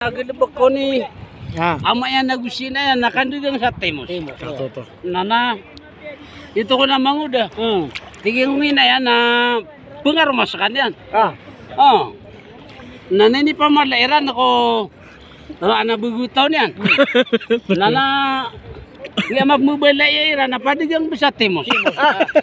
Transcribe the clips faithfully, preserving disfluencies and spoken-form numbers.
Agalebek ko ni. Ah. Ama iyan ago si ina iyan na kandegang sa timos. Timos. Ah, oto, oto. Na na, ito ko na mangoda. Hmm. Tig iyan ko ina iyan na pengaroma sekaniyan. Ah. Oh. Na na inipamala iran ko, oh, ana bego taw niyan. Na na, iya mapmebala iya iran na padegang bo sa timos. Timos.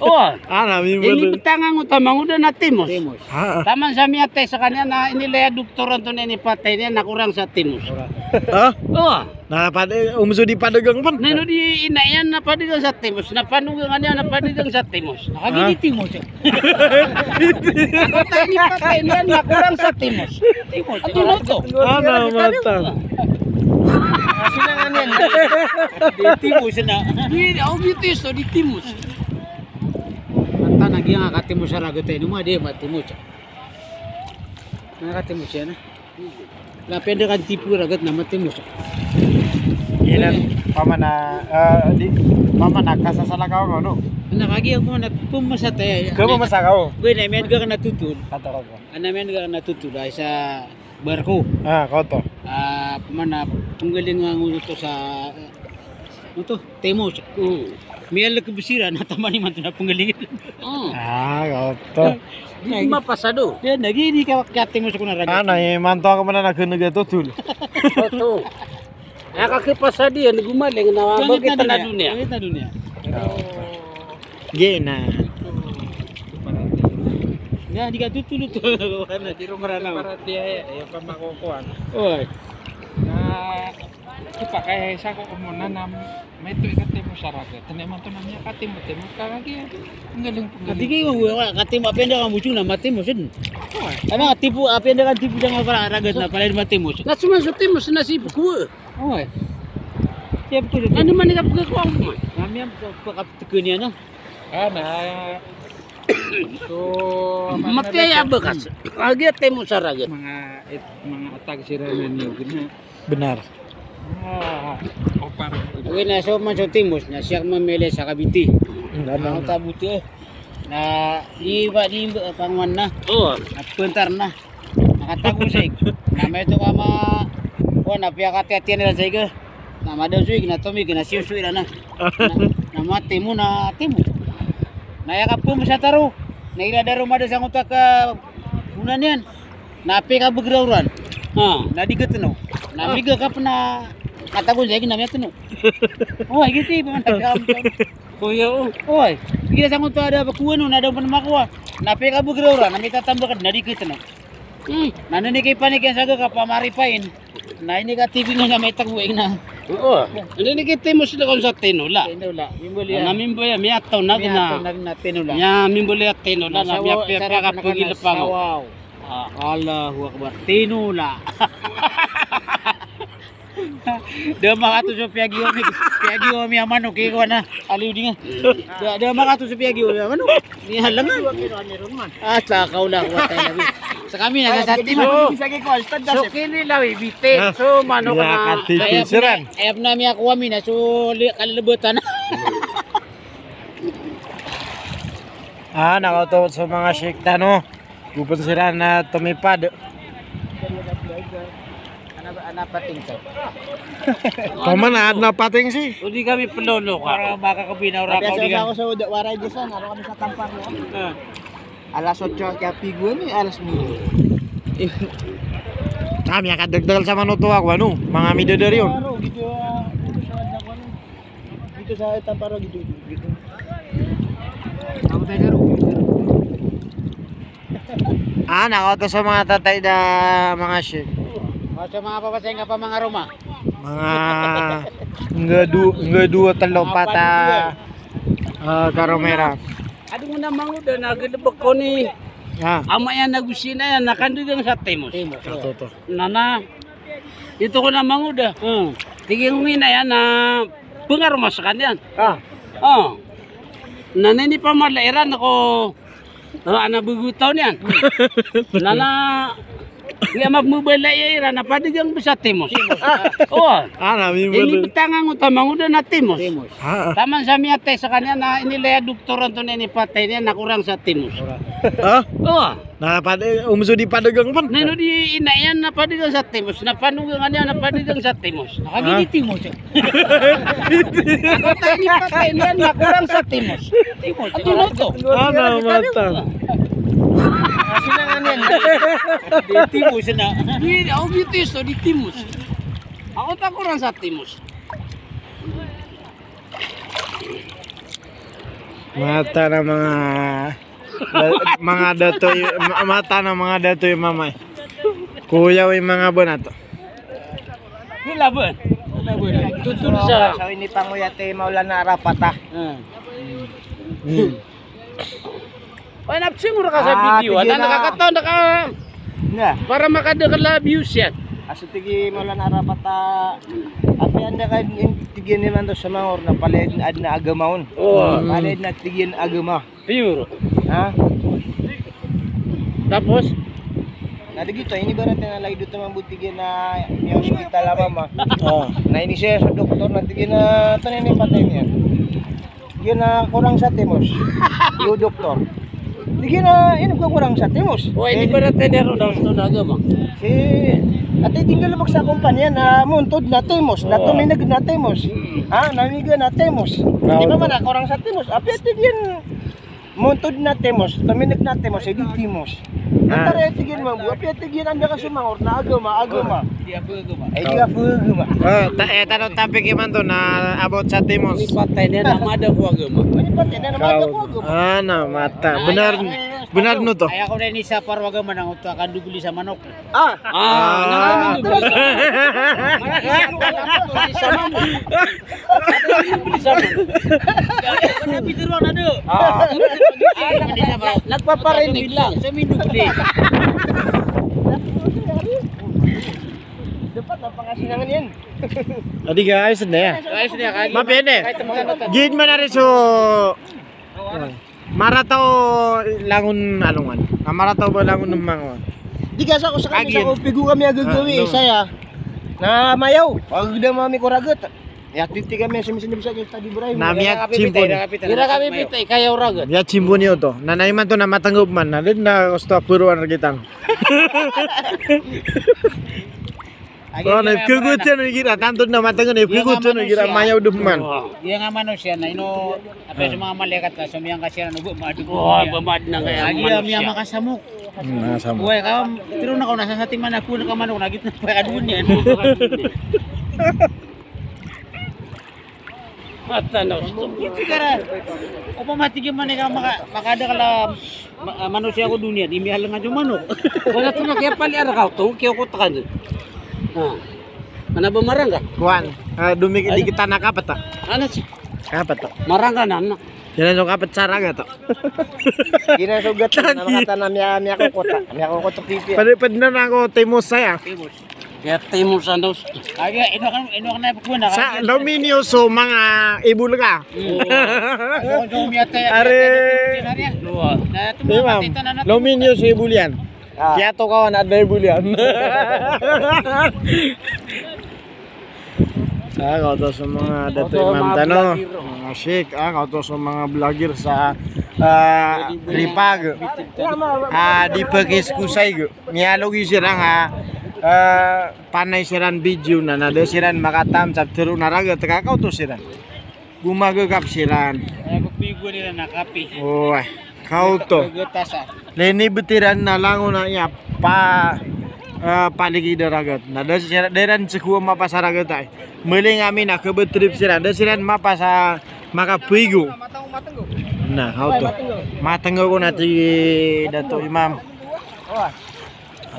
Oh. Ah, na mibala. Inipetang angkoto a mangoda na timos. Timos. Ah. Taman sa miyatay sekaniyan na inilay a doktor antonaa i inipatay niyan na korang sa timos. Ha? Oh. Na pad-, omso di padegang pen? Na ino di ina iyan na padegang sa timos, na panogangan iyan na padegang sa timos. Na kagiya di timos, eh. Angkoto a inipatay niyan na korang sa timos. Timos. Ato na oto. Ana matang. Asinangan iyan. Di timos na. Di, o, di timos, o, di timos. Antaa na giyangkai a katimos a ragat a ino ma di matimos. Na katimos iyan, ah. Na pende kan tipo ragat na matimos. Giyanan, pamana, eh, di, pamana kasasalakaw ko, no? Na kagiya ko na pemesatay. Kemesakaw. Gwe na miyan ga na tutol. Kata ko. Ana miyan ga na tutol, ay sa barko. Ah, koto. Ah, pamana penggalingan ko oto sa, eh, oto. Timos. Hmm. Miyalek bes iran na taman imanto na penggalingan. Hmm. Ah, oto. Di mapasado. Di na gini ka, ka timos ko na ragat. Ana, imanto ako mana na kenega tutol. Oto. Aka kepasadi, ano, gumaling na bagay na dunya. Bagay na dunya. Gina. Na, di ka tutol oto. Ana, di ro maranaw. Para di ay, ay, pamakokoan. Oy. Na, Di pa kay sa ko komon na, na maito i katimos a ragat. Tanda imanto na miyakatimos-timos ka lagi. Ang galing po. Ati ki, wala, katimos, apiya anda ka mojong na matimos, eh. Oy. Ano, tipo, apiya anda ka tipo diyangka a ragat na palaya matimos. Na suma so timos na si Pekwe. Oy. Siya po. Ano man ika pagkakuha mo man? Kami ang pagkapagkakunian, no? Ah, na. So, matiyaya a bakas. Lagi a timos a ragat. Mga, it-, mga atag sira na niyo, gina. Benar. Ah, o, pare. Oy, na so man so timos, na siya mamili sa Cavite. Ang ganda. Ano, taboti, eh. Na, di ba, di ba, panguan na. Oo. Na, pentar na. Na katago sii. Na maito ka ma-, kuan, na piyakatiyatiyan iran sii ka. Na madaw sii, na tomig, na siyoso iran na. Na, na matimo, na timo. Na aya kapemesataro. Na iran daro madaw sangkoto a kabonan iyan. Na pikabegerawran. Ah. Na di keteno. Na miga ka pen a katago sii na miyateno. Oh, giti, pamantag ka. Kuya, o. Oy, giya sangkoto a da ba kowa no, na da pen makowa. Na pikabegerawran, na mitatambakan, na di keteno. Hmm. Na nini kipanikin sa ga kapamaripain. Na ini ka T V nga na may tagway na. Oo. Hindi ni kita mo sila kon sa tinola. Tinola. Mimbali. Na mimbali, miyataw na gina. Miyataw na gina tinola. Miya mimbali a tinola, na miyapiya ka pagilapang. Wow. Ah. Allahu Akbar. Tinola. Da makato so piyagiwa mi, piyagiwa mi a manok, iko na, aliw di nga. Da, da makato so piyagiwa mi a manok. Niya langan. Ah, sa kaula ko tayo lawi. Sa kami na sa timo. So, so kini lawi, bite. Ah. So, manok na. Kaya pina, kaya pina miyakuha mi na, so, li-, kalalabetan. Ah, nakato so mga sheikh tano. Gupen siran na tomipad. Ana, ana pating ka. Paman, ana pating si. O di kami pelolo ka. Para makakabinaw ra ka, o di ka. Ako sa uda, waray di san, ano kami sa Tampar, no? Ah. Alas otso kaya pigo ni, alas nuebe. Kami akadagdagal sa manoto ako, ano, mga midadari yun. Aro, gito, ah, gito sa Tampar, gito, gito. Ako tayo, aro. Ah, nakato sa mga tatay da, mga sheikh. O, sa mga papasay nga pa mga Roma. Mga ngga du-, ngga duwa, telo, pat a, ah, karomera. Adi mo na mangoda na galebek ko ni. Ah. Ama iyan ago si ina iyan na kandegang sa timos. Timos. Oto, oto. Na na, ito ko na mangoda. Hmm. Tig iyan ko ina iyan na pengaroma sekaniyan. Ah. O. Na na inipamala iran ko, o, ana bego taw niyan. Na na, iya mapmebala iya iran na padegang bo sa timos. Timos. O. Ana mibala. Inipetang angkoto a mangoda na timos. Timos. Ah. Taman sa miyatay sekaniyan na inilay a doktor antonaa i inipatay niyan na korang sa timos. Korang. Ha? O. Na pad-, om so di padagang pn. Na ino di ina iyan na padagang sa Timos, na panogangan iyan na padagang sa Timos. Na kami di Timos. Ako ta ini patay niyan na korang sa Timos. Timos. Ito na to. Ana mata. Sinangan iyan. Di Timos na. Di, ako di Timos, di Timos. Ako ta korang sa Timos. Mata na manga Da-, manga dato i, ma-, mata na manga dato i mamay. Koya i manga banato. Di laban. Tutul sa. So, so inipangoyat i Maulana Arafat, ah. Hmm. Hmm. Ay, napsingor ka sa video. Anda ka kataw, anda ka. Para makadakl a views iyan. Aso tig i Maulana Arafat, ah, apiya anda ka in-, tig iyan imanto sa Mangor na palaya dn a agama on. Oh. Palaya dn a tig iyan agama. Pure. Ha? Tapos? Na di giyoto, inibarat iyan a lagid oto mambo tig iyan a miyaospital a mama. Oh. Na inisaya so doktor na tig iyan a, antonaa i patay niyan? Tig iyan a korang sa Timos. Iyo doktor. Tig iyan a, ino ka korang sa Timos? O, inibarat iyan a roo na osto na agama. Si, ati tinggal bak sa kumpanya na montod na Timos, na tomineg na Timos. Hmm. Ha? Na miga na Timos. Di ba man a korang sa Timos? Apiya tig iyan Montod na Timos, tomineg na Timos, edi Timos. Ah. Antara aya tig iyan mambo, apiya tig iyan anda ka so Mangor na agama, agama. Di agama. Ay, di agama. Ah, ta-, eh, tano topic imanto na about sa Timos. Ipatay niyan na mada ko agama. Ipatay niyan na mada ko agama. Ah, na mata. Benar, benar no to. Aya ko na inisapar o agama na oto a kandogoli sa manok. Ah. Ah, na kami dito. Marami sa mga isa man. Ano yung bilis ako? Ano yung bilis ako? Ah. Nagpaparinig lang. Sa minugli. Dapat ang pangasinangan yan. Adi ka, ayos na yan. Ayos na yan. Mapene. Gid man ari so. Marata o langon alongan. Na marata o ba langon o Mangor. Di ka sa ko sa kami sa ko, pigo kami a gagawi, saya. Na mayaw, pagda mami ko raget. Ya, titi kami sa misin bisa kita di Ibrahim. Na miya chimpo ni. Ira kami pita, ikayaw raget. Miya chimpo ni oto. Na naimanto na matanggo man. Na den na osto a puruan ragetan. Oh, na ipkhagotan o igira, tanto na matanggo na ipkhagotan o igira, mayaw dn man. Iya nga manosiya na ino, apiya so manga malaikat ka, so miyangkasiran o ba maadn. Oh, ba maadn na kaya manosiya. Agi iya miyamakasamok. Hmm, makasamok. Oway, ka, tiro na ka, na sa satiman ako na ka manok, na gitna pa ka dunya. Mata na osto. Iti kara. Opama tig iyan man ka maka-, makadakl a ma-, ah, manosiya ko doniya, di miyahalng a so manok. Wala to na kiyapaliar ka oto, kiyokotakan. Ah. Ana ba marangka? Kuan. Ah, dumi-, di kita na kapat, ah. Ana si? Kapat, ah. Marangka na, ana. Giyanan so kapat sa ragat, ah. Giyanan so gat, na makata na miya-, miyakokot, ah. Miyakokot so pipi, ah. Pwede, pwede na na ako Timos saya. Timos. Kaya Timos ano. Kaya ino kan, ino kan na ipagkuhan na. Sa, lominyo so manga ibol ka. Hmm. Ano kan so miyatay, are. Miyatay na rin. Luwa. Na, ito mga Imam, matay, ito na natin. Lominyo so ibol iyan. Ah. Kaya to kawan, ada ibol iyan. Ah, kaoto so manga dato imam tano, manga sheikh, ah, kaoto so manga vlogger sa, ah, Ripag. Ah, di pagis kusay go. Miyalogi siran a, eh, panay siran video na, na da siran makatam sa tero na ragat, ka kaoto siran. Gumagagap siran. Ay, kapigo nila na kapi. Oway, kaoto. Gagata sa. Leni betiran na langon a iya pa, eh, paligid a ragat. Na da siran, da iran sekuwa mapasa ragat ay. Maling ami na kabetrip siran. Da siran mapasa makapigo. Na, kaoto. Matenggo ko na ti Dato Imam.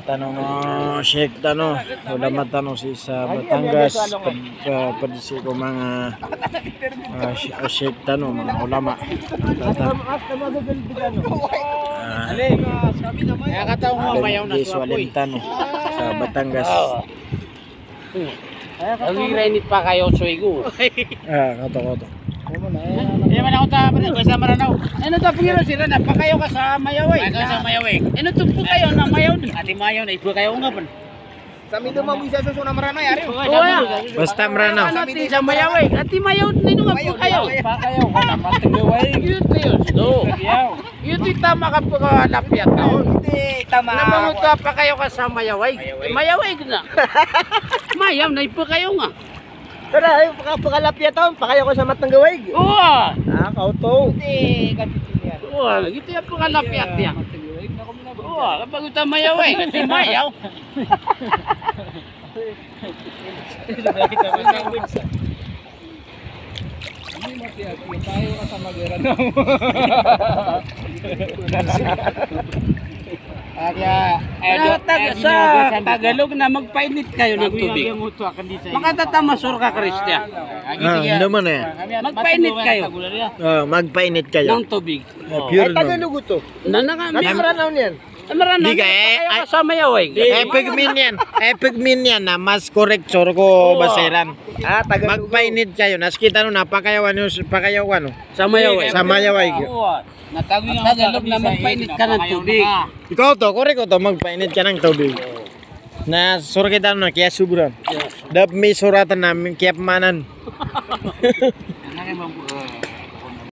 Tano, Sheikh tano, ulama tano sii sa Batangas, ped-, eh, ped sii ko manga, eh, she-, eh, Sheikh tano, manga ulama. Tata-, ah, di Suwalim tano sa Batangas. Ang iran i pakayo so igo. Ah, kaoto, kaoto. Iya man ako ta, pre, ko sa Maranao. Ino ta pengiro siran na pakayo ka sa Mayaway? Pakayo sa Mayaway. Ino to pakayo na mayaw dn? Ati mayaw na iba kayo nga pen. Kami do mabisa soso na Meranaw, ari. Basta Meranaw. Ano ti sa Mayaw, eh? Ati Mayaw, nino nga pekayaw? Pekayaw ka na Matenggawaig. Iyo ti, iyo ti. Iti tama ka pekalapiya taon. Iti tama. Na mangoto a pekayaw ka sa Mayaw, eh. Mayaw, eh, na. Mayaw na ipekayaw nga. Tara, ay, peka-, pekalapiya taon, pekayaw ka sa Matenggawaig. Owa. Ah, kaoto. Iti, kapitilian. Owa, iti a pekalapiya tiya. Owa, kapag uta Mayaw, eh, ati Mayaw. Kaya, eh, sa Tagalog na magpainit kayo ng tubig. Makatatamasor ka, Christian. Ah, hindi man eh. Magpainit kayo. Ah, magpainit kayo. Ng tubig. Ah, pure. Ay, Tagalog ito. Na, na, na, Meranaw niyan. Meranaw. Di ka, eh, ay, sa Mayaw, eh. Eh, pegmin yan. Eh, pegmin yan na mas correct, sor ko, oo, basiran. Ah, Tagalog. Magpainit kayo. Nas kita no na pakayawan nyo, pakayawan nyo. Sa Mayaw, eh. Sa Mayaw, eh. Oo. Tagalog na magpainit ka ng tubig. Ikaw to, correct ko to, magpainit ka ng tubig. Na sor kita no, kaya sobra. Dap mi suratan namin, kaya pemanan.